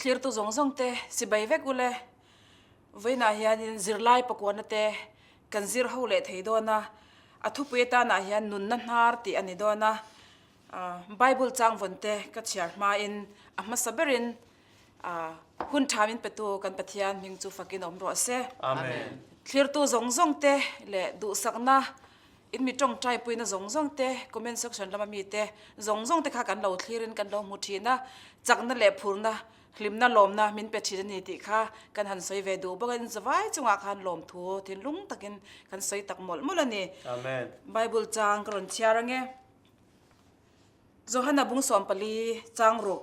Thlirtu zawng zawng te sibai vek ule. Vawiinah hianin zirlai pakuana te kan zir ho leh thei dawn a, a thupui atanah hian nunna hnar tih a ni dawn a. Bible chang vawn te ka chhiar hmain a hmasa berin hun tha min petu kan Pathian hming chu fakin awm rawh se. Amen. Thlirtu zawng zawng te leh duhsakna in mi tawngtai puina zawng zawng te comment section lama mi te zawng zawng te kha kan lo thlirin kan lo hmu thin a, chakna leh phurna hlimna lawmna min pe thin a ni tih kha kan han sawi ve duh bawk a, inzavai chungah khan lawmthu thinlung takin kan sawi tak mawlh mawlh a ni. Amen. Bible chang ka rawn chhiar ange. Johana bung 14 chang ruk.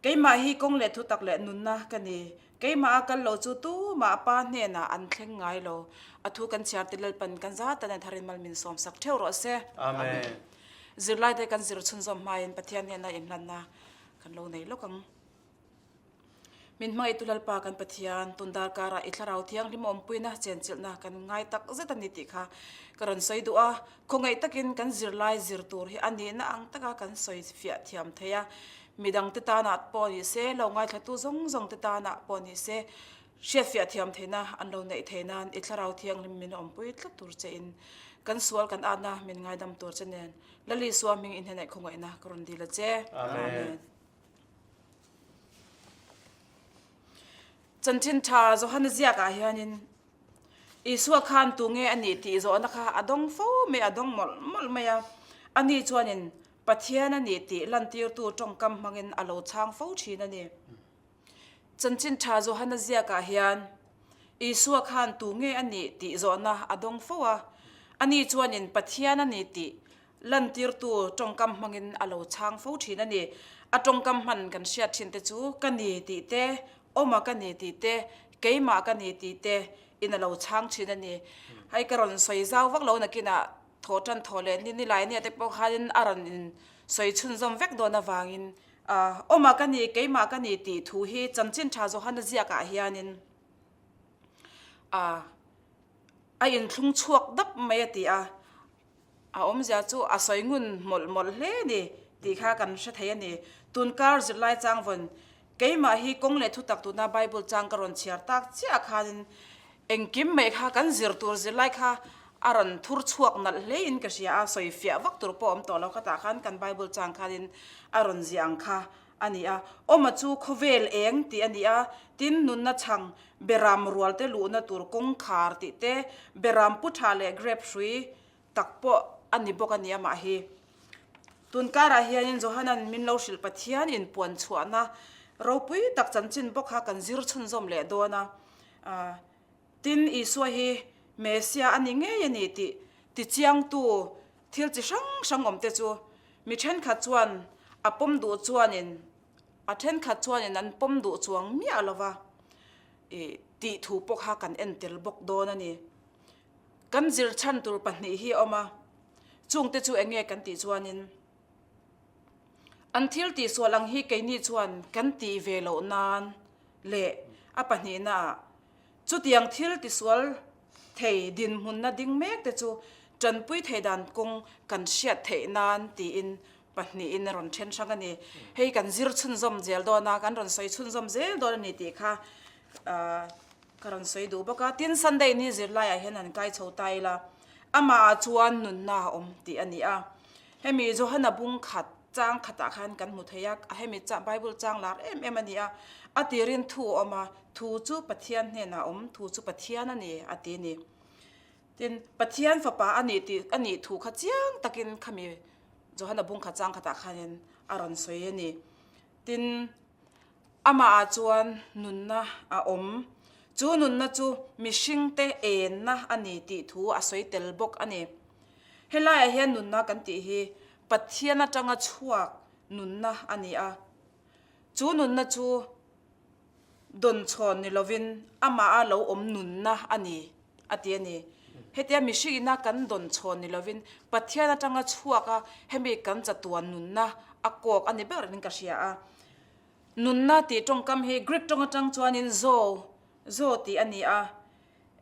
Keimah hi kawng leh thutak leh nunna ka ni. Keimah a kal lo chu tumah Pa hnenah an thleng ngai lo. A thu kan chhiar te Lalpan kan zatan a tharin mal min sawm sak theuh rawh se. Amen. Zirlaite kan zir chhunzawm hmain Pathian hnena inhlanna kan lo nei lawk ang. Min hmangaihtu Lalpa kan Pathian, tun darkarah i Thlarau Thianghlim awmpuina chenchilhna kan ngai tak zet a ni tih kha ka rawn sawi duh a. Khawngaih takin kan zirlai zir tur hi a nihna ang taka kan sawi fiah thiam thei a, midangte tanah pawh ni se, lo ngaithlatu zawng zawngte tanah pawh ni se, hriatfiah thiam theihna an lo neih theih nan i Thlarau Thianghlim min awmpui tlat tur chein kan sual kan atna min ngaidam tur che nen Lal Isua hming inhnenaih khawngaihna ka rawn dil a che. Amen. Chanchin tha Johana ziakah hianin Isua khan tu nge a nih tih zawhna kha a dawng fo mai, a dawng mawlh mawlh mai a. Ani chuanin Pathian a nih tih lantirtu tawngkam hmangin a lo chhang fo thin a ni. Chanchin tha Johana ziakah hian Isua khan tu nge a nih tih zawhna a dawng fo a. Ani chuanin Pathian a ni tih Lantirtu tawngkam hmangin a lo chhang fo thin a ni. A tawngkam hman kan hriat thin te chu ka ni tih te, awma ka ni tih te, keimah ka ni tih te in a lo chhang thin a ni. Hei ka rawn sawi zau vak lo nakinah thaw tan thaw leh ni nilai nia te pawh khanin a rawn in sawi chhunzawm vek dawn avangin awma ka ni, keimah ka ni tih thu hi chanchin tha Johana ziakah hianin a inthlung chhuak dap mai a ti a. A awmzia chu a sawi ngun mawlh mawlh hle a ni tih kha kan hre thei a ni. Tunkar zirlai chang vawn, keimah hi kawng leh thutak tuna Bible chang ka rawn chhiar tak chiah khanin engkim mai kha kan zir tur zirlai kha a rawn thur chhuak nalh hlein ka hria a, sawi fiah vak tur pawh a awm tawh lo khatah khan kan Bible chang khanin a rawn ziah ang kha a ni a. Awma chu khawvel eng tih a ni a, tin nunna chhang beram rualte luhna tur kawngkhar tih te, beram pu tha leh grape hrui tak pawh a ni bawk a ni amah hi. Tun karah hianin Johanan min lo hrilh Pathian in puan chhuahna ropui tak chanchin bawk kha kan zir chhunzawm leh dawn a. Tin, Isua hi Messiah a ni ngei a ni tih tichiangtu thil chi hrang hrang awm te chu mi thenkhat chuan a pawm duh chuanin a thenkhat chuanin an pawm duh chuang miah lo va tih thu pawh kha kan en tel bawk dawn a ni. Kan zir chhan tur pahnih hi a awm a, chungte chu eng nge kan tih chuanin an thil tihsual ang hi keini chuan kan tih ve loh nan leh a pahnihnaah chutiang thil tisual thei dinhmunna ding mek te chu tanpui thei dan kawng kan hriat theih nan tiin pahnihin a rawn then hrang a ni. Hei kan zir chhunzawm zel dawn a, kan rawn sawi chhunzawm zel dawn a ni tih kha Ka rawn sawi duh bawk a, tin Sunday ni zirlaiah hian han kai chho ta ila, amahah chuan nunna a awm tih a ni a. Hemi Johana bung khat chang khatah khan kan hmu thei a, hemi Bible chang lar em em a ni a, a tirin thu a awm a, thu chu Pathian hnenah a awm, thu chu Pathian a ni a ti a ni. Tin, Pathian fapa a nih tih a nih thu kha chiang takin khami Johana bung khat chang khatah khanin a rawn sawi a ni. Tin, Amahah chuan nunna a awm. Chu nunna chu mihringte enna a ni tih thu a sawi tel bawk a ni. Helaiah hian nunna kan tih hi Pathian atanga chhuak nunna a ni a. Chu nunna chu dawnchhawn ni lovin amaha lo awm nunna a ni a ti a ni. Hetia mihringina kan dawnchhawn ni lovin Pathian atanga chhuak a hemi kan chatuan nunna a kawk a ni berin ka hria a. Nunna tih tawngkam hi Greek tawng atang chuanin zo, zo tih a ni a.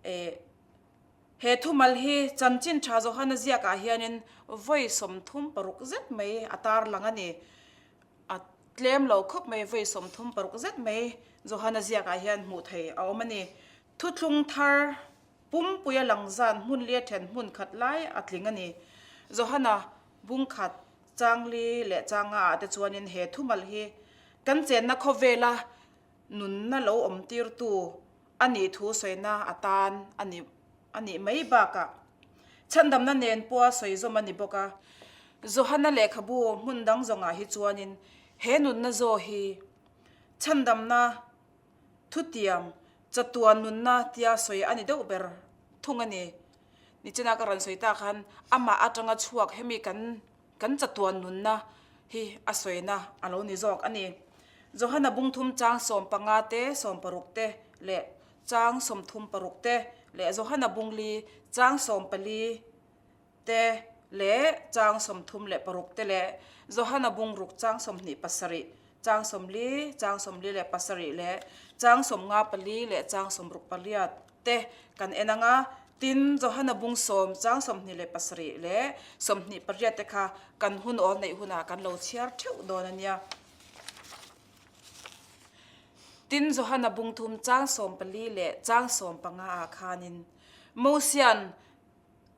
Eh, he thumal hi chanchin tha Johana ziakah hianin vawi 36 zet mai a tarlang a ni. A. tlem lo khawp mai vawi 36 zet mai Johana ziakah hian hmuh theih a awm a ni. Thuthlung thar pumpuia lang zan hmun li a then hmun khat lai a tling a ni. Johana bung khat changli leh changa ah te chuanin he thumal hi kan chenna khawvela nunna lo awm tirtu a nih thu sawina atan a ni a nih mai bakah chhandamna nen pawha sawi zawm a ni bawk a. Johana lehkhabu hmun dang zawngah hi chuanin he nunna zaw hi chhandamna thutiam chatuan nunna tia sawi a ni deuh ber thung a ni. Nichina ka rawn sawi tak khan amah atanga chhuak hemi kan kan chatuan nunna hi a sawina a lo ni zawk a ni. Johana bungthum chang 15 te, 16 te leh chang 36 te leh Johana bungli chang 14 te leh chang 36 te leh Johana bungruk chang 27, chang 40, chang 47 leh chang 54 leh chang 68 te kan en ang a. Tin, Johana bung sawm chang 27 leh 28 te kha kan hun awl neih hunah kan lo chhiar theuh dawn a nia. Tin, Johana bung thum chang 14 leh chang 15 ah khanin Mosian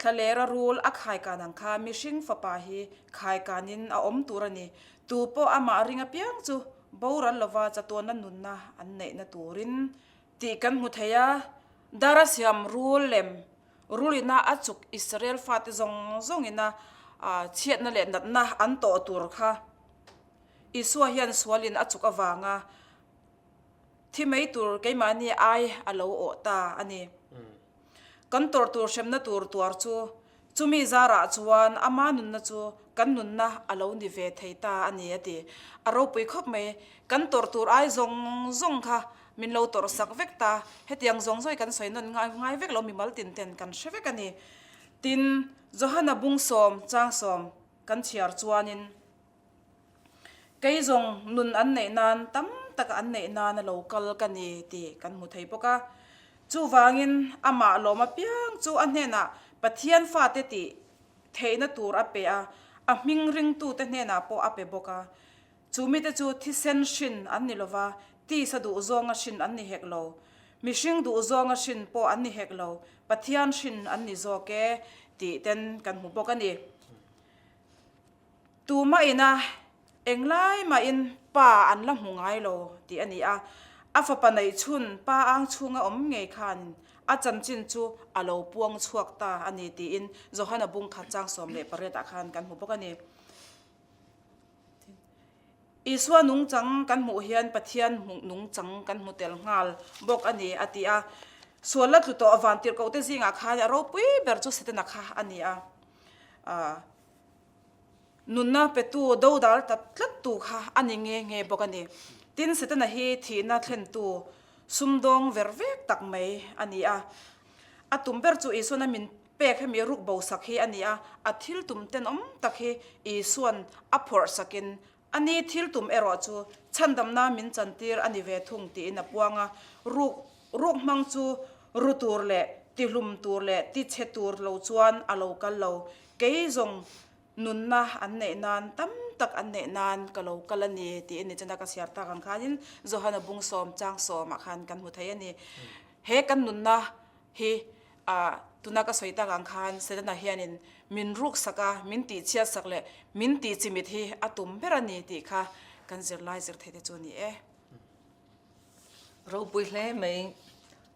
Thlalera rul a khaikan ang kha mihring fapa hi khaikanin a awm tur a ni. Tu pawh amah ring apiang chu boral lova chatuanna nunna an neihna turin tih kan hmu thei a. Dara siam rul lem rulina a chuk Israel fate zawng zawngina chhiatna leh natna an tawh tur kha Isua hian sualin a chuk avanga thi mai tur keimahni ai a lo awh ta a ni. Kan tawrh tur hremna tur tuar chu chumi zarah chuan ama nunna chu kan nunna a lo ni ve thei ta a ni a ti. A ropui khawp mai. Kan tawrh tur ai zawng zawng kha min lo tawrh sak vek ta. Hetiang zawng zawng hi kan sawi nawn ngai ngai vek lo mimal tin ten kan hre vek a ni. Tin, Johana bung sawm chang sawm kan chhiar chuanin. Kei zawng nun an neih nan tam taka an neih nana lo kal ka ni tih kan hmu thei bawk a. Chuvangin amah lawm apiang chu a hnenah Pathian fate tih theihna tur a pe a, a hming ringtute hnenah pawh a pe bawk a. Chu mite chu thisen hrin an ni lova, tisa duhzawnga hrin an ni hek lo. Mihring duhzawnga hrin pawh an ni hek lo, Pathian hrin an ni zawk e tih ten kan hmu bawk a ni. Tumah ina englai mahin pa an la hmu ngai lo tih a ni a, a fapa neih chhun pa ang chhunga awm ngei khan a chanchin chu a lo puang chhuak ta a ni tiin Johana bung khat chang 18 ah khan kan hmu bawk a ni. Isua nungchang kan hmuh hian Pathian nungchang kan hmu tel nghal bawk a ni a ti a, sual la tlu tawh vantirhkohte zingah khan a ropui ber chu Setana kha a ni a. Nunna petu dodal ta tlattu kha a ni nghe nghe bawk a ni. Tin, Setana hi thihna thlentu sumdawng ver vek tak mai a ni a. A tum ber chu Isuan a min pek hemi ruk bo sak hi a ni a, a thil tum tenawm tak hi Isuan a phawrh sakin a ni thil tum erawh chu chhandamna min chantir a ni ve thung tiin a puang a. Ruk ruk hmang chu ru tur leh tihlum tur leh tichhe tur lo chuan a lo kal lo. Kei zawng nunna an neih nan tam tak an neih nan ka lo kal a ni tiin ni chana ka chhiar tak ang khanin Johana bung sawm chang sawmah khan kan hmu thei a ni. He kan nunna hi ah tuna ka sawi tak ang khan Setana hianin min ruk sak a, min tih chhiat sak leh min tih chimit hi a tum ber a ni tih kha kan zirlai zir thei te chu a ni e. Ropui hle mai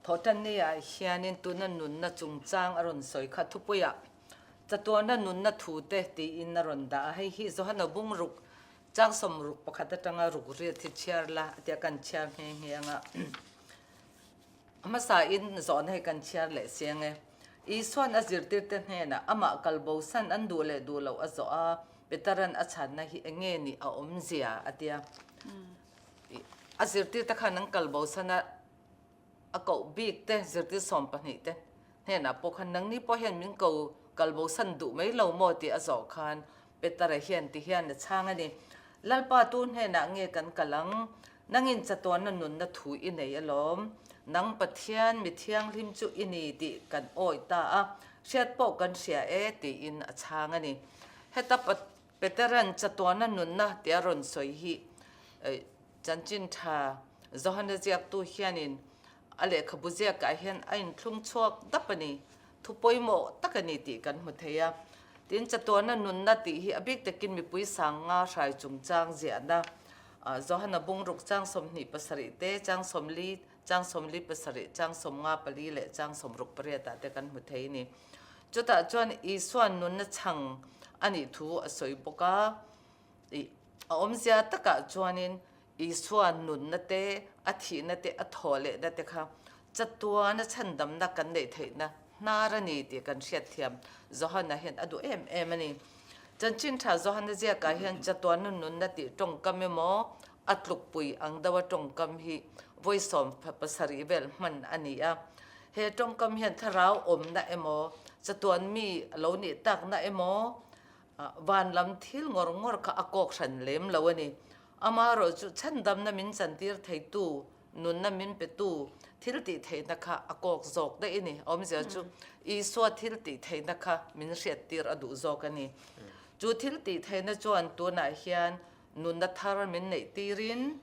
Thawhtanni ah hianin tuna nunna chungchang a rawn sawi kha thupuiah Chatuahna nunna thu te tiin a rawn dah a, hei hi Johana bung ruk chang 61 atanga ruk riat hi chhiar la a tia kan chhiar nghe nghe ang a. A hmasain zawhna hi kan chhiar leh siang e. Isuan a zirtirte hnenah amah kalbosan an duh leh duh loh a zawh a, Peteran a chhanna hi eng nge nih a awmzia a tia. A zirtirte khan an kalbosan a. A koh bik te, zirtir 12 te hnenah pawh khan nangni pawh hian min ko kal bosan duh mai lo maw tih a zawh khan Petera hian ti hian a chhang a ni. Lalpa tu hnenah nge kan kal ang? Nangin chatuanna nunna thu i nei alawm. Nang Pathian mi thianghlim chu i ni tih kan awih ta a, hriat pawh kan hria e tiin a chhang a ni. Heta Petera'n chatuanna nunna tih a rawn sawi hi. Chanchin tha Johana ziaktu hianin a lehkhabu ziakah hian a inthlung chhuak dap a ni. Thu pawimawh tak a ni tih kan hmu thei a. Tin, chatuana nunna tih hi a bik takin mipui sang nga hrai chungchang ziahna Johana bungruk chang 27 te, chang 40, chang 47, chang 54 leh chang 68 ah te kan hmu thei a ni. Chutah chuan Isua'n nunna chhang a nih thu a sawi bawk a. I a awmzia takah chuanin Isua nunna te, a thihna te, a thawh lehna te kha chatuana chhandamna kan neih theihna hnar a ni tih kan hriatthiam Johana hian a duh em em a ni. Chanchin tha Johana ziakah hian chatuana nunna tih tawngkam emaw a tlukpui ang deuha tawngkam hi vawi 17 vel hman a ni a. He tawngkam hian thlarau awmna emaw, chatuan mi a lo nih takna emaw, Van lam thil ngawr ngawr kha a kawk hran lem lo a ni. Amaherawhchu chhandamna min chantir theitu, nunna min petu thil tih theihna kha a kawk zawk daih a ni. A awmzia chu Isua thil tih theihna kha min hriattir a duh zawk a ni. Chu thil tih theihna chuan tunah hian nunna thar min neih tirin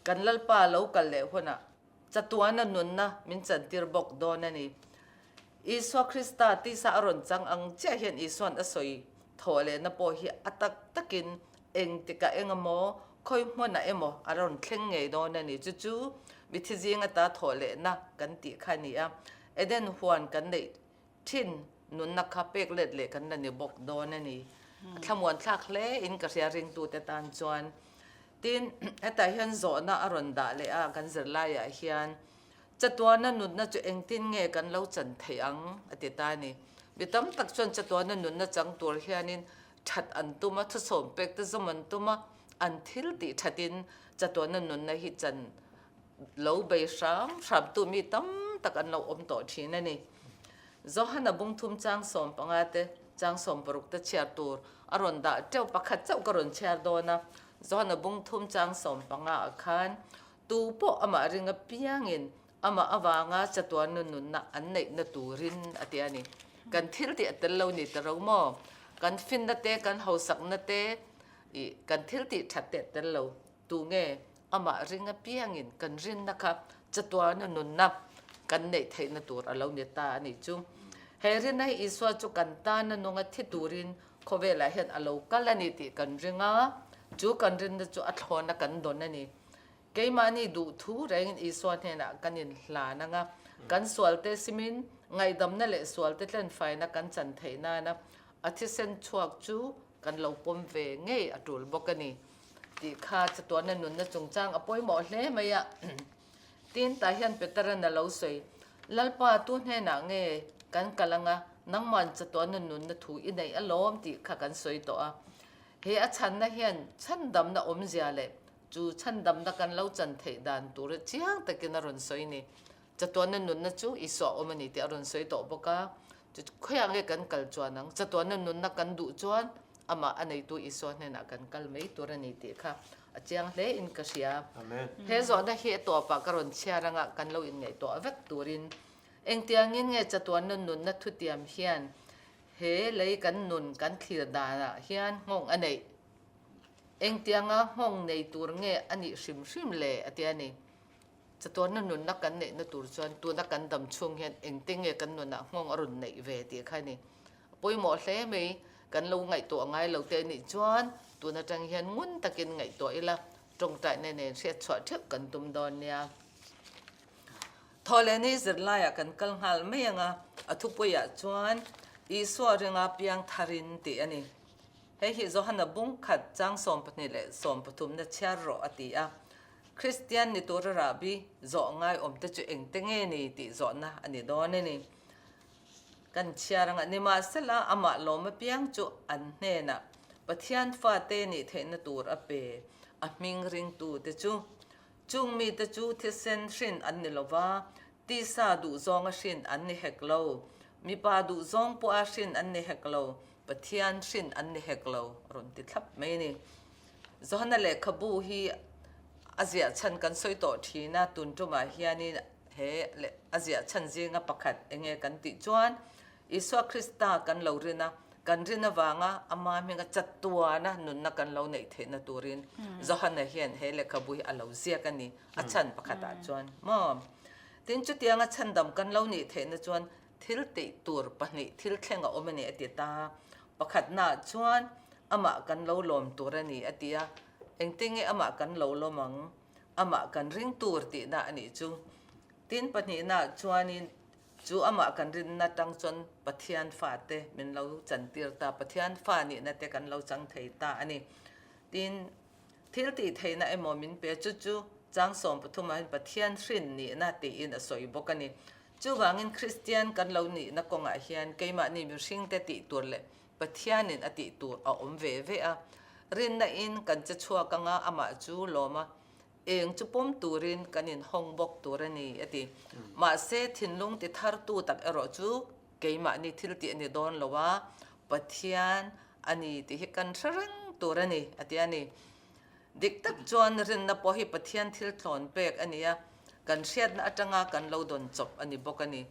kan Lalpa lo kal leh hunah chatuana nunna min chantir bawk dawn a ni. Isua Krista tisa a rawn chang ang chiah hian Isua'n a sawi thawh lehna pawh hi a tak takin engtikah eng emaw, khawi hmunah emaw a rawn thleng ngei dawn a ni. Chu chu mithi zing ata thawh lehna kan tih kha a ni a, Eden huan kan neih thin nunna kha pek let leh kan la ni bawk dawn a ni. A thlamuan thlak hle in ka hria ringtute tan chuan. Tin, hetah hian zawhna a rawn dah leh a kan zirlaiah hian Chatuana nunna chu engtin nge kan lo chan theih ang? a ti ta a ni. Mi tam tak chuan chatuana nunna chang tur hianin that an tum a, thusawm pek te zawm an tum a, an thil tih thatin chatuana nunna hi chan lo bei hram hram tu mi tam tak an lo awm tawh thin a ni. Johana bungthum chang 15 te, chang 16 te chhiar tur a rawn dah teuh pakhat chauh ka rawn chhiar dawn a. Johana bungthum chang 15 ah khan Tu pawh amah ring apiangin amah avanga chatuan nu nunna an neihna turin a ti a ni. Kan thil tih a tel lo ni ta ro maw? Kan finna te, kan hausakna te, ih kan thil tih that te a tel lo. Tu nge amah ring apiangin kan rinna kha chatuan nu nunna kan neih theihna tur a lo ni ta a nih chu. He rinna hi Isua chu kan tana nunga thi turin khawvelah hian a lo kal a ni tih kan ring a, chu kan rinna chu a thlawna kan dawn a ni. Keimahni duh thu rengin Isua hnenah kan inhlan ang a, kan sualte simin ngaihdamna leh sualte tlenfaina kan chan theih nana a thisen chhuak chu kan lo pawm ve ngei a tul bawk a ni tih kha chatuana nunna chungchang a pawimawh hle mai a. Tin, tah hian Peteran a lo sawi, Lalpa, tu hnenah nge kan kal ang a, nangma'n chatuana nunna thu i neih alawm tih kha kan sawi tawh a. He a chhanna hian chhandamna awmzia leh Chu chhandamna kan lo chan theih dan tura chiang takin a rawn sawi ni. Chatuanna nunna chu Isua awm a ni tih a rawn sawi tawh bawk a. Chu khawiah nge kan kal chuan ang? Chatuanna nunna kan duh chuan amah a neitu Isua hnenah kan kal mai tur a ni tih kha a chiang hle in ka hria. He zawhna hi a tawpah ka rawn chhiar anga kan lo inngaihtuah vek turin engtiangin nge chatuanna nunna thutiam hian he lei kan nun kan thlir danah hian nghawng a neih? Engtianga nghawng nei tur nge a nih hrim hrim le? a ti a ni. Chatuanna nunna kan neihna tur chuan tuna kan dam chhung hian engte nge kan nunah nghawng a rawn neih ve tih kha a ni. A pawimawh hle mai, kan lo ngaihtuah ngai lo te anih chuan tun atang hian ngun takin ngaihtuah ila tawngtaina nen hriatchhuah theuh kan tum dawn nia. Thawhlehni zirlaiah kan kal nghal mai ang a, a thupuiah chuan Isua ringa piang tharin tih a ni. Hei hi Johana bung khat chang 12 leh 13 na chhiar rawh a ti a. Kristian ni tura rahbi zawh ngai awm te chu engte nge ni tih zawhna a ni dawn a ni. Kan chhiar anga nimahsela amah lawm apiang chu an hnenah Pathian fate nih theihna tur a pe a hming ringtu te chu. Chung mite chu thisen hrin an ni lova, tisa duhzawnga hrin an ni hek lo. Mipa duhzawng pawha hrin an ni hek lo. Pathian hrin an ni hek lo, a rawn ti thlap mai a ni. Johana lehkhabu hi a ziah chhan kan sawi tawh thin a, tun tumah hianin he a ziah chhan zinga pakhat enge kan tih chuan Isua Krista kan lo rin a, Kan rin avanga ama hminga chatuana nunna kan lo neih theihna turin Johana hian he lehkhabu hi a lo ziak a ni, a chhan pakhatah chuan maw? Tin, chutianga chhandam kan lo nih theihna chuan thil tih tur pahnih thil thleng a awm a ni a ti ta. Pakhatnaah chuan amah kan lo lawm tur a ni a ti a, engtinge amah kan lo lawm ang? Amah kan ring tur tihna a nih chu. Tin, pahnihnaah chuanin Chu amah kan rinna tang chuan Pathian fate min lo chantir ta, Pathian fa nihna te kan lo chang thei ta a ni. Tin, thil tih theihna emaw min pe chu chu chang 13 ah hian Pathian hrin nihna tiin a sawi bawk a ni. Chuvangin Kristian kan lo nihna kawngah hian keimahni mihringte tih tur leh Pathianin a tih tur a awm ve ve a. Rinna in kan che chhuak anga amah chu lawm a, Eng chu pawm turin kan inhawng bawk tur a ni, a ti. Mahse, thinlung ti thartu tak erawh chu keimahni thil tih a ni dawn lo a, Pathian a ni tih hi kan hre reng tur a ni, a ti a ni. Dik tak chuan rinna pawh hi Pathian thil thlawn pek a ni a, kan hriatna atanga kan lo dawn chawp a ni bawk a ni.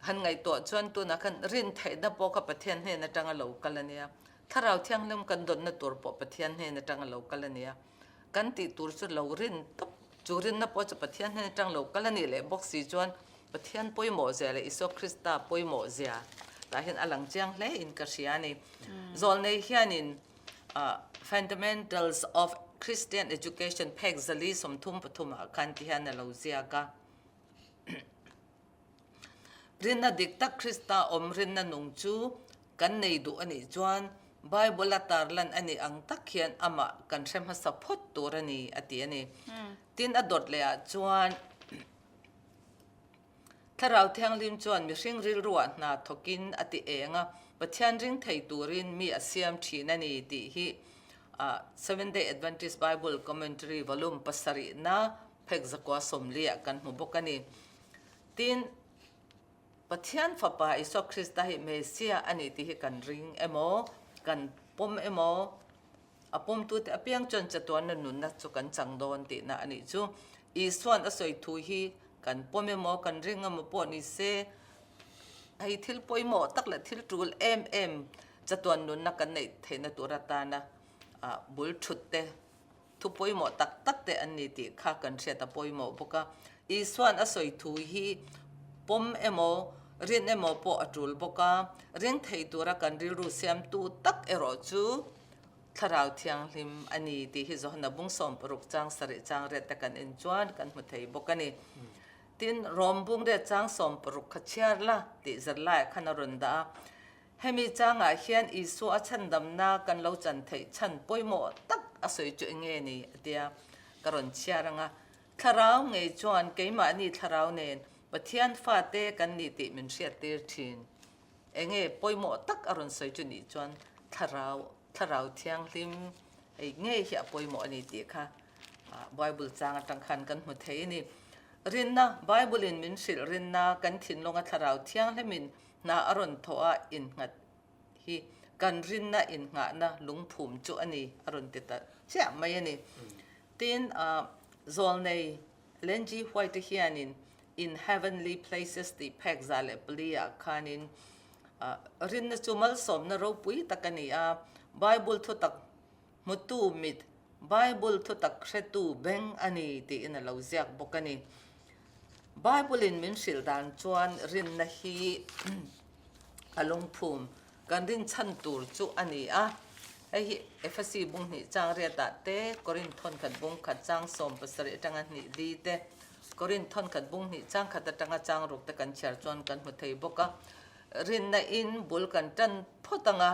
Han ngaihtuah chuan tunah khan rin theihna pawh kha Pathian hnen atanga lo kal a nia. Thlarau Thianghlim kan dawnna tur pawh Pathian hnen atanga lo kal a nia. Kan tih tur chu lo rin tawp. Chu rinna pawh chu Pathian hnen atang lo kal a nih leh bawk si chuan Pathian pawimawh zia leh Isua Krista pawimawh zia tah hian a lang chiang hle in ka hria a ni. Zawlnei hianin Fundamentals of Christian Education phek zali 33 ah khan ti hian a lo ziak a. Rinna dik tak Krista awm rinna nung chu kan nei duh a nih chuan Bible-a tarlan a nih ang tak hian amah kan hre hmasa phawt tur a ni, a ti a ni. Tin, a dawt lehah chuan Thlarau Thianghlim chuan mihring rilruah hna thawkin a ti eng a, Pathian ring thei turin mi a siam thin a ni tih hi Seventh-day Adventist Bible Commentary Volume pasarihna phek zakua sawmliah kan hmu bawk a ni. Tin, Pathian Fapa Isua Krista hi Messiah a ni tih hi kan ring emaw, kan pawm emaw, a pawmtute apiang chuan chatuanna nunna chu kan chang dawn tihna a nih chu. Isua'n a sawi thu hi kan pawm emaw, kan ring emaw pawh ni se, hei thil pawimawh tak leh thil tul em em chatuan nunna kan neih theihna tur atana bul thut te, Thu pawimawh tak tak te an ni tih kha kan hriat a pawimawh bawk a. Isua'n a sawi thu hi pawm emaw, rin emaw pawh a tul bawk a. Ring thei tura kan rilru siamtu tak erawh chu Thlarau Thianghlim a ni tih hi Johana bung 60 chang sarih chang riat te kan en chuan kan hmu thei bawk a ni. Tin, Rom bung riat chang 60 kha chhiar la tih zirlaiah khan a rawn dah a. Hemi changah hian Isua a chhandamna kan lo chan theih chhan pawimawh tak a sawi chu enge ni? a tia ka rawn chhiar ang a. Thlarau ngei chuan keimahni thlarau nen Pathian fate kan ni tih min hriattir thin. Enge pawimawh tak a rawn sawi chu nih chuan thlarau, thlarau thianghlim hei ngei hi a pawimawh a ni tih kha Bible chang atang khan kan hmu thei a ni. Rinna, Bible-in min hrilh rinna kan thinlunga thlarau thianghlimin Hna a rawn thawh a innghat hi kan rinna innghahna lungphum chu a ni a rawn ti ta chiah mai a ni. Tin, Zawlnei Ellen G. White hianin In Heavenly Places tih phek 104 ah khanin rinna chu malsawmna ropui tak a ni a, Bible thutak hmutu mit, Bible thutak hretu beng a ni tiin a lo ziak bawk a ni. Bible-in min hrilh dan chuan rinna hi a lungphum kan rinchhan tur chu a ni a. Hei hi Ephesi bung hnih chang riatah te, Korinth thawnkhat bung khat chang 17 atanga hnih li te, Korinth thawnkhat bung hnih chang khat atanga chang ruk te kan chhiar chuan kan hmu thei bawk a. Rinna in bul kan tan phawt ang a,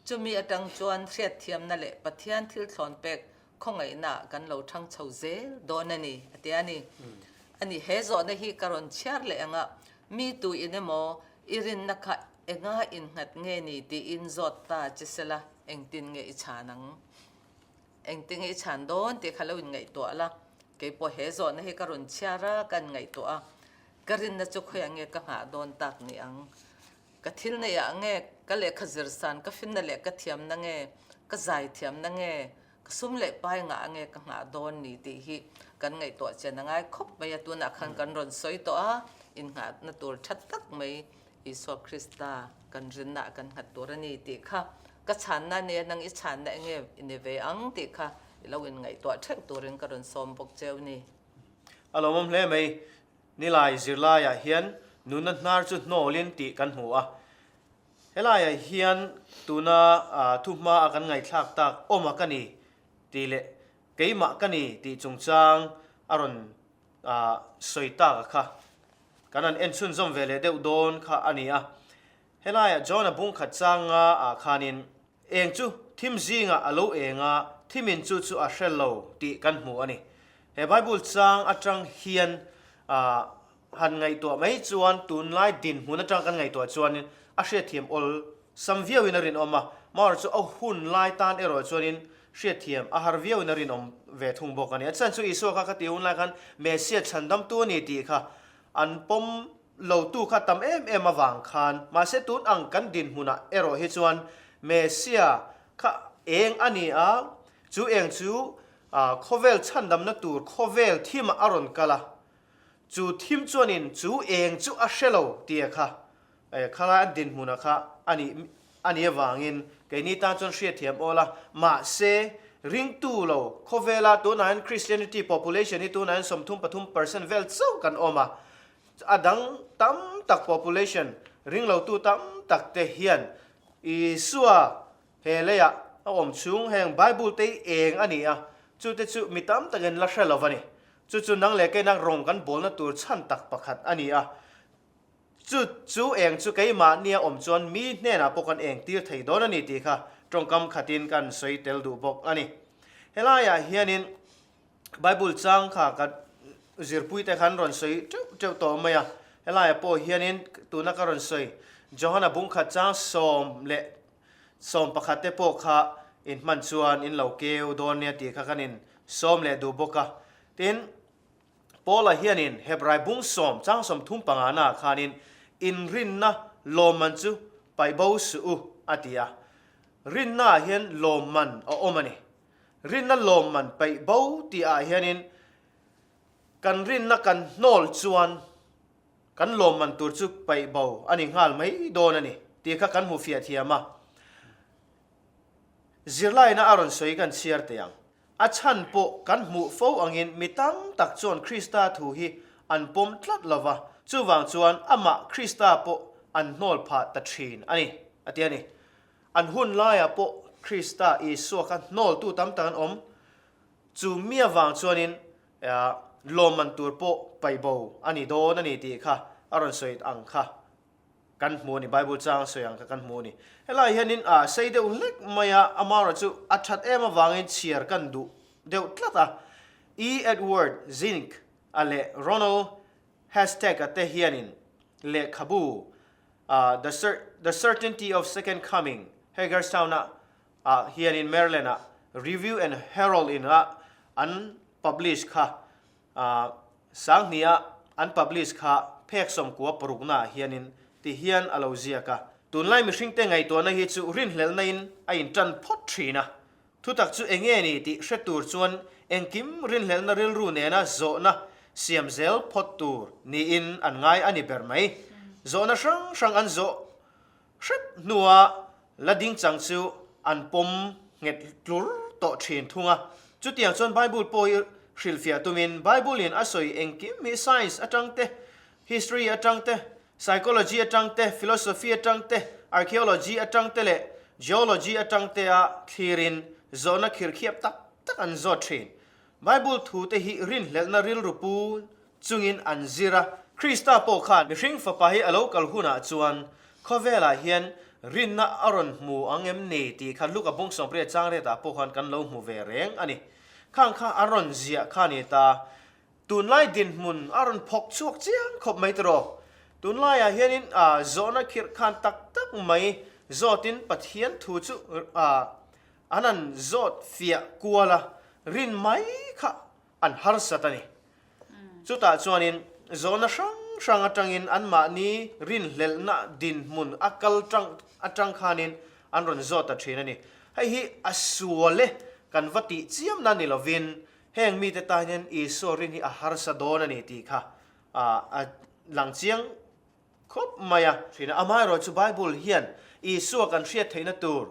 chumi atang chuan hriatthiamna leh Pathian thil thlawn pek Khawngaihna kan lo thang chho zel dawn a ni, a ti a ni. A ni, he zawhna hi ka rawn chhiar leh ang a, mi tu in emaw i rinna kha enga innghat nge ni tiin zawt ta che sela engtin nge i chhan ang? Engtin nge i chhan dawn tih kha lo inngaihtuah la, keipawh he zawhna hi ka rawn chhiar a, ka inngaihtuah a, ka rinna chu khawiah nge ka nghah dawn tak ni ang? Ka thil neihah nge ka lehkha zir san, ka finna leh ka thiamna nge, ka zai thiamna nge, Ka sum leh pai ngah nge ka nghah dawn ni tih hi kan ngaihtuah chian a ngai khawp mai a, tunah khan kan rawn sawi tawh a, innghahna tur tha tak mai Isua Krista kan rinna ah kan nghat tur a ni tih kha ka chhanna a nia, nang i chhanna enge i ni ve ang tih kha i lo inngaihtuah theuh turin ka rawn sawm bawk cheu ni. A lawmawm hle mai, Nilai zirlaiah hian nunna hnar chu hnawlin tih kan hmu a. Helaiah hian tuna thuhma a kan ngaihthlak tak awma ka ni tih leh keimah ka ni tih chungchang a rawn sawi tak a kha kan han en chhunzawm ve leh deuh dawn kha a ni a. Helaiah John-a bungkhat changa ah khanin Eng chu thim zingah a lo eng a, thimin chu chu a hre lo tih kan hmu a ni. He Bible chang atang hian han ngaihtuah mai chuan tunlai dinhmun atang kan ngaihtuah chuanin a hriatthiam awl sam viauin a rinawm a, amaherawhchu chu a hun lai tan erawh chuanin hriatthiam a har viauin a rinawm ve thung bawk a ni. A chhan chu Isua kha khati hun lai khan Messiah chhandamtu a ni tih kha an pawm lo tu kha tam em em avang khan, mahse tun ang kan dinhmunah erawh hi chuan Messia kha eng a ni a, chu eng chu khawvel chhandamna tur khawvel thimah a rawn kal a, chu thim chuanin chu eng chu a hre lo tia kha khalai an dinhmunah kha a nih a nih avangin keini tan chuan hriatthiam awl a, mahse ringtu lo khawvela tunah hian Christianity population hi tunah hian 33 percent vel chauh kan awm a, A dang tam tak population ringlotu tam tak te hian Isua he leiah a awm chhung heng Bible te hi eng a ni a, chu te chu mi tam takin la hre lo a ni. Chu chu nang leh keina rawng kan bawlna tur chhan tak pakhat a ni a. Chu chu eng chu keimahnia awm chuan mi hnenah pawh kan eng tir thei dawn a ni tih kha tawngkam khatin kan sawi tel duh bawk a ni. Helaiah hianin Bible chang kha ka zirpuite khan rawn sawi teuh teuh tawh mai a, helaiah pawh hianin tuna ka rawn sawi Johana bungkhat chang 11 te pawh kha in hman chuan in lo keu dawn nia tih kha kan in sawm leh duh bawk a. Tin, Paula hianin Hebrai bung sawm chang 35 naah khanin inrinna lawmman chu paih bo suh u a ti a, rinnaah hian lawmman a awm a ni. Rinna lawmman peih bo tih ah hianin kan rinna kan hnawl chuan kan lawmman tur chu peih bo a ni nghal mai dawn a ni tih kha kan hmu fiah thiam a. Zirlaina a rawn sawi kan chhiar teh ang. A chhan pawh kan hmuh fo angin mi tam tak chuan Krista thu hi an pawm tlat lo va, chuvang chuan amah Krista pawh an hnawl phah ta thin a ni, a ti a ni. An hun laiah pawh Krista Isua kha hnawltu tam tak an awm. Chu mi avang chuanin lawmman tur pawh paihbo a ni dawn a ni tih kha a rawn sawi ang kha kan hmu a ni, Bible chang a sawi ang kha kan hmu a ni. Helaiah hianin sei deuh hlek mai a, amaherawh chu a that em avangin chhiar kan duh deuh tlat a. E. Edward Zink a leh Ronald Hashtag a te hianin lehkhabu The The Certainty of Second Coming, Hagerstown ah ah hianin Maryland ah Review and Herald in a an publish kha sanghnih ah an publish kha phek 96 na ah hianin ti hian a lo ziak a. Tunlai mihringte ngaihtuahna hi chu rinhlelhna in a intan phawt thin a. Thutak chu eng nge ni tih hre tur chuan engkim rinhlelhna rilru nena zawhna siam zel phawt tur niin an ngai a ni ber mai. Zawhna hrang hrang an zawh hrep hnua la ding chang chu an pawm nghet tlur tawh thin thung a. Chutiang chuan Bible pawh hi hrilhfiah tumin Bible-in a sawi engkim hi science atang te, history atang te, Psychology atang te, philosophy atang te, archaeology atang te leh geology atang te a thlirin zawhna khirkhiap tak tak an zawt thin. Bible thu te hi rinhlelhna rilru pu chungin an zir a. Krista pawh khan mihring fapa hi a lo kal hunah chuan khawvelah hian rinna a rawn hmu ang em ni tih kha Luka bung 18 chang riatah pawh khan kan lo hmu ve reng a ni. Khang kha a rawn ziah kha a ni ta. Tunlai dinhmun a rawn phawk chhuak chiang khawp mai tiraw? Tunlaiah hianin zawhna khirh khan tak tak mai zawtin Pathian thu chu an han zawt fiah kual a, rin mai kha an harsat a ni. Chutah chuanin zawhna hrang hrang atangin anmahni rinhlelhna dinhmun a kal tang atang khanin an rawn zawt ta thin a ni. Hei hi a sual e kan va tih chiamna ni lovin Heng mite tan hian Isua rin hi a harsa dawn a ni tih kha a lang chiang khawp mai a. Thin a, amaherawhchu Bible hian Isua kan hriat theihna tur,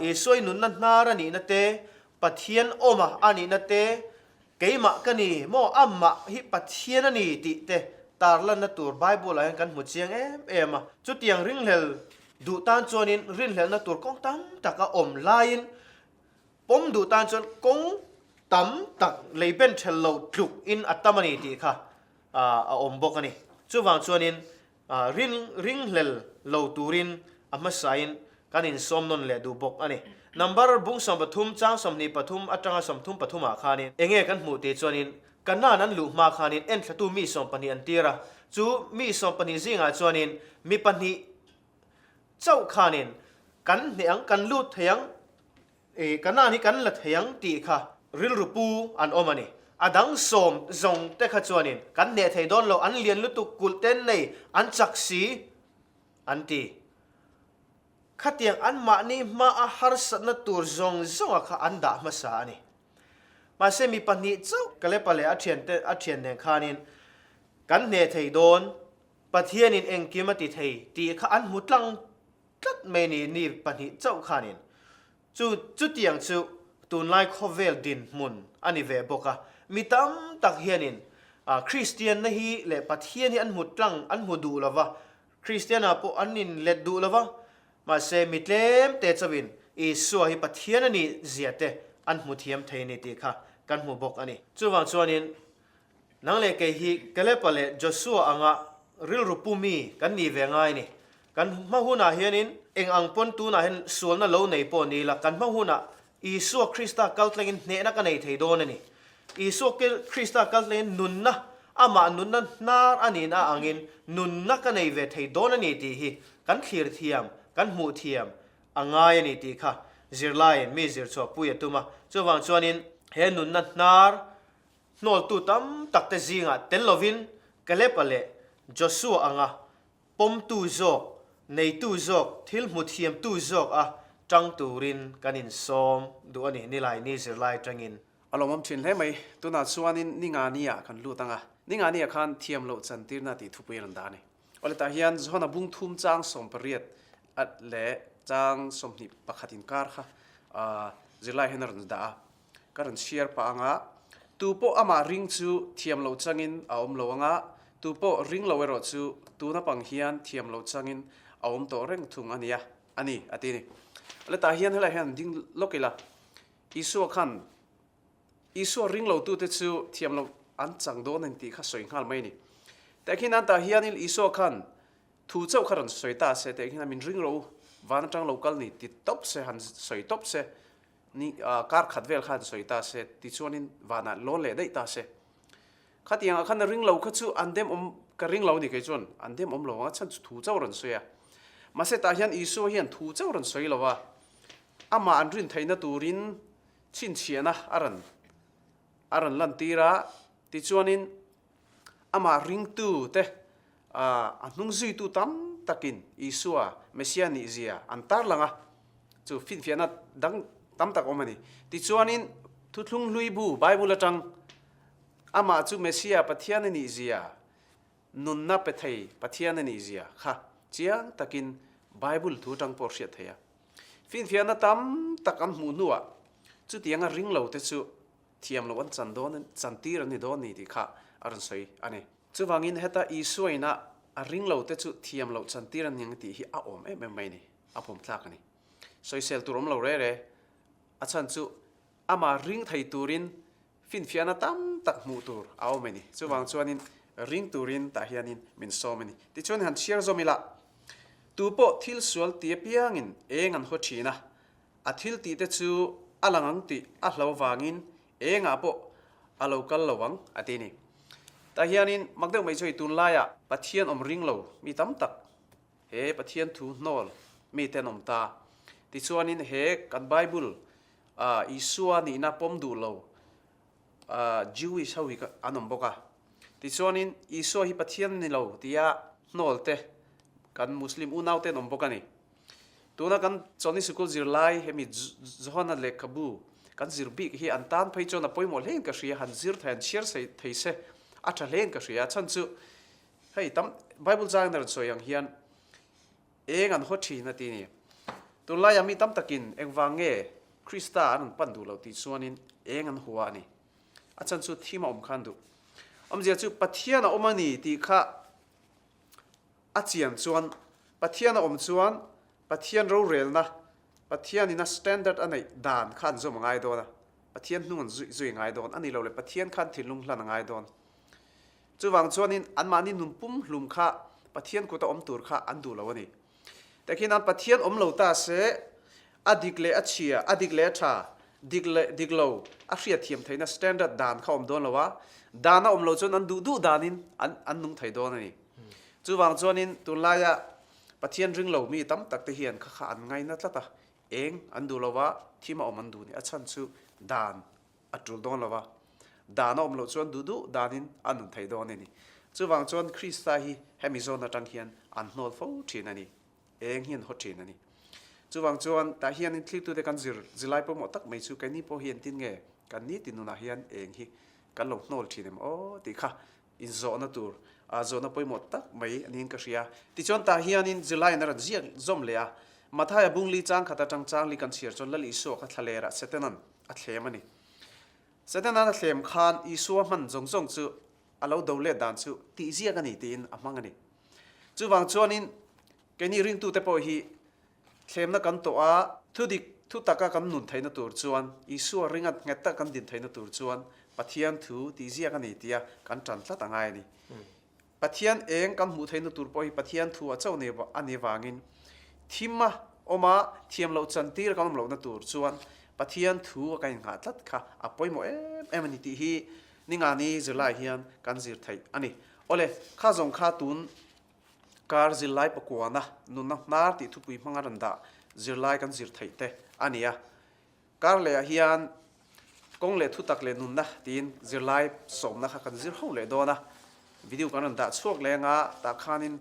Isua i nunna hnar a nihna te, Pathian awma a nihna te, keimah ka ni maw, amah hi Pathian a ni tih te tarlanna tur Bible ah hian kan hmu chiang em em a. Chutiang ringhlel duh tan chuanin rinhlelhna tur kawng tam tak a awm laiin Pawm duh tan chuan kawng tam tak lei ben ṭhel lo tluk in a tam a ni tih kha a awm bawk a ni. Chuvang chuanin rin ringhlel lo turin a hmasain kan insawm nawn leh duh bawk a ni. Number bung 13 chang 23 atanga 33 ah khanin enge kan hmuh tih chuanin Kanaan an luh hma khanin enthlatu mi 12 an tir a, chu mi 12 zingah chuanin mi pahnih chauh khanin kan hneh ang, kan lut thei ang, I Kanaan hi kan la thei ang tih kha rilru pu an awm a ni. A dang sawm zawng te kha chuanin kan hneh thei dawn lo, an lian lutuk kulh ten nei, an chak si an ti. Khatiang anmahni hmaa harsatna tur zawng zawnga kha an dah hmasa a ni. Mahse mi pahnih chauh Kalepa leh a thiante a thian nen khanin kan hneh thei dawn, Pathianin engkim a ti thei tih kha an hmu tlang Tlat mai ni ni pahnih chauh khanin chu chutiang chu tunlai khawvel dinhmun a ni ve bawk a, mi tam tak hianin Kristianna hi leh Pathian hi an hmu tlang an hmu duh lo va, Kristianah pawh an inlet duh lo va, mahse mi tlem te chauhin Isua hi Pathian a nih zia te an hmu thiam thei ni tih kha kan hmu bawk a ni. Chuvang chuanin Nang leh kei hi Kalepa leh Joshua anga rilru pu mi kan ni ve ngai ni. Kan hma hunah hianin eng ang pawn tunah hian sualna lo nei pawh ni ila, kan hma hunah Isua Krista kaltlengin hnehna ka nei thei dawn a ni. Isua Krista kaltlengin nunna, amah nunna hnar a nihna angin nunna ka nei ve thei dawn a ni tih hi kan thlir thiam, kan hmuh thiam a ngai a ni tih kha zirlaiin mi zirchhuah pui a tum a. Chuvang chuanin he nunna hnar Hnawltu tam takte zingah tel lovin Caleb-a leh Joshua anga pawmtu zawk, neitu zawk, thil hmu thiamtu zawk a tang turin kan insawm duh a ni, nilai ni zirlai atangin. A lawmawm thin hle mai. Tunah chuanin Ningani-ah kan lut ang a, Ningani-ah khan thiam loh chantirna tih thupui a rawn dah a ni. Awle tah hian Johana bung thum chang 18 at leh chang 21 inkar kha zirlai hian a rawn dah a. Ka rawn chhiar pah anga, tu pawh amah ring chu thiam loh changin a awm lo anga, tu pawh ring lo erawh chu tuna pang hian thiam loh changin a awm tawh reng thung a nia, a ni, a ti a ni. Letah hian helaiah hian ding lawk ila, Isua khan Isua ring lo tute chu thiam loh an chang dawn a ni tih kha sawi nghal mai a ni. Tehkhin an tah hianin Isua khan thu chauh kha rawn sawi ta se, tehkhin a min ring rawh u, van atang lo kal ni ti tawp se, han sawi tawp se, Ni kar khat vel khan sawi ta se, tichuanin vanah lawn leh daih ta se. Khatiangah khan a ring lo kha chu an dem awm ka ring lo ni kei chuan an dem awm lo ang a chhan chu thu chauh rawn sawi a. Mahse tah hian Isua hian thu chauh rawn sawi lo a, amah an rin theihna turin chhinchhiahna a rawn a rawn lantir a, tichuanin amah ringtu te a hnung zuitu tam takin Isua Messiah nih zia an tarlang a, chu finfiahna dang tam tak awm a ni. Tichuanin Thuthlung Hlui bu Bible atang amah chu Messiah Pathian a nih zia, nunna pe thei Pathian a nih zia kha chiang takin Bible thu atang pawh hriat thei a. Finfiahna tam tak an hmuh hnuah chutianga ring lo te chu thiam loh an chan dawn chan tir an ni dawn ni tih kha a rawn sawi a ni. Chuvangin heta Isua ina a ring lo te chu thiam loh chan tir an ni ang tih hi a awm em em mai a ni, a pawm tlak a ni. Sawisel tur awm lo re re, a chhan chu amah ring thei turin finfiahna tam tak hmuh tur a awm a ni. Chuvang chuanin ring turin tah hianin min sawm a ni. Tichuan han chhiar zawm ila, tu pawh thil sual ti apiangin eng an haw thin a, A thil tih te chu a lang ang tih a hlo vangin engah pawh a lo kal lo ang, a ti ni. Tah hianin mak deuh mai chu hei tunlaiah Pathian awm ring lo mi tam tak he Pathian thu hnawl mi te an awm ta. Tichuanin he kan Bible ah Isua nihna pawm duh lo Jewish ho hi an awm bawk a. Tichuanin Isua hi Pathian ni lo tia hnawl te kan Muslim unau te an awm bawk a ni. Tuna kan Chawlhni Sikul zirlai hemi Johana lehkhabu kan zir bik hi an tan phei chuan a pawimawh hlein ka hria, han zir thei, han chhiar thei se a tha hlein ka hria. Chhan chu hei tam Bible changin a rawn sawi ang hian eng an haw thin a ti ni. Tunlaiah mi tam takin engvang nge Krista an rawn pan duh loh tih chuanin eng an hua a ni. A chan chu thim a awm khan duh. Awmzia chu Pathian a awm a ni tih kha a chian chuan, Pathian a awm chuan Pathian rorelna, Pathianin a standard a neih dan kha an zawm a ngai dawn a, Pathian hnung an zui zui a ngai dawn a ni lo le Pathian khan thinlung hlan a ngai dawn. Chuvang chuanin anmahni nun pum hlum kha Pathian kuta awm tur kha an duh lo a ni. Tehkhin nan Pathian awm lo ta se a dik leh a chhia, a dik leh a tha, dik leh dik lo a hriat thiam theihna standard dan kha awm dawn lo a, dan a awm lo chuan an duh duh danin an an nung thei dawn a ni. Chuvang chuanin tunlaia Pathian ring lo mi tam tak te hian kha kha an ngaina tlat a, eng an duh lo va, thim a awm an duh ni. A chhan chu dan a tul dawn lo va, dan a awm loh chuan duh duh danin a nun thei dawn a ni. Chuvang chuan Krista hi hemi zawn atang hian an hnawl fo thin a ni, eng hi an haw thin a ni. Chuvang chuan tah hianin thlirtute kan zir zilai pawimawh tak mai chu keini pawh hi entin nge kan nitin nunah hian eng hi kan lo hnawl thin em aw tih kha Inzawhna tur a zawhna pawimawh tak mai a niin ka hria. Tichuan tah hianin July-in a rawn ziak zawm leh a, Mathaia bungli chang khat atang changli kan chhiar chuan Lal Isua kha thlalerah Setanan a thlem a ni. Setanan a thlem khan Isua hman zawng zawng chu a lo do let dan chu tih ziak a ni tiin a hmang a ni. Chuvang chuanin keini ringtute pawh hi Thlemna kan tawh a, thudik thu taka kan nun theihna tur chuan, Isua ringa nghet tak kan din theihna tur chuan Pathian thu tih ziak a ni tia kan tan tlat a ngai a ni. Pathian eng kan hmuh theihna tur pawh hi Pathian thu a chauh nei a ni vangin thim a awm a, thiam loh chantir kan awm lohna tur chuan Pathian thu a kan innghah tlat kha a pawimawh em em a ni tih hi Ningani zirlai hian kan zir theih a ni. Awle, kha zawng kha tun Kar zirlai pakuana nunna hnar tih thupui hmanga rawn dah zirlai kan zir theih te a ni a. Kar lehah hian kawng leh thutak leh nunna tiin zirlai sawmna kha kan zir ho leh dawn a. Video kan rawn dah chhuak leng a, tah khanin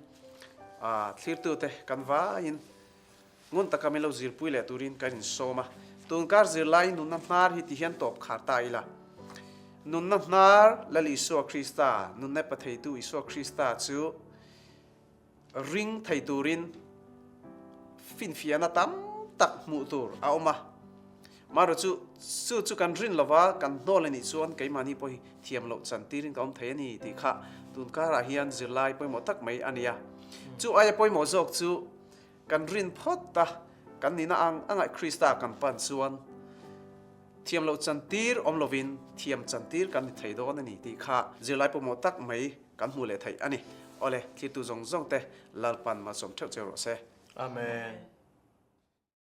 thlirtute kan vaiin ngun taka min lo zirpui leh turin kan insawm a. Tun kar zirlai nunna hnar hi ti hian tawp khar ta ila. Nunna hnar Lal Isua Krista, nunna Patheitu Isua Krista chu ring thei turin finfiahna tam tak hmuh tur a awm a. Marawh chu, chu chu kan rin lova kan hnawl a nih chuan keimahni pawh hi thiam loh chan tirin ka awm thei a ni tih kha tun karah hian zirlai pawimawh tak mai a ni a. Chu aia pawimawh zawk chu Kan rin phawt a, kan nihna ang angaih Krista kan pan chuan thiam loh chantir awm lovin thiam chantir kan ni thei dawn a ni tih kha zirlai pawimawh tak mai kan hmuh leh theih a ni. Awle, thlirtu zawng zawng te Lalpan malsawm theuh cheu rawh se. Amen.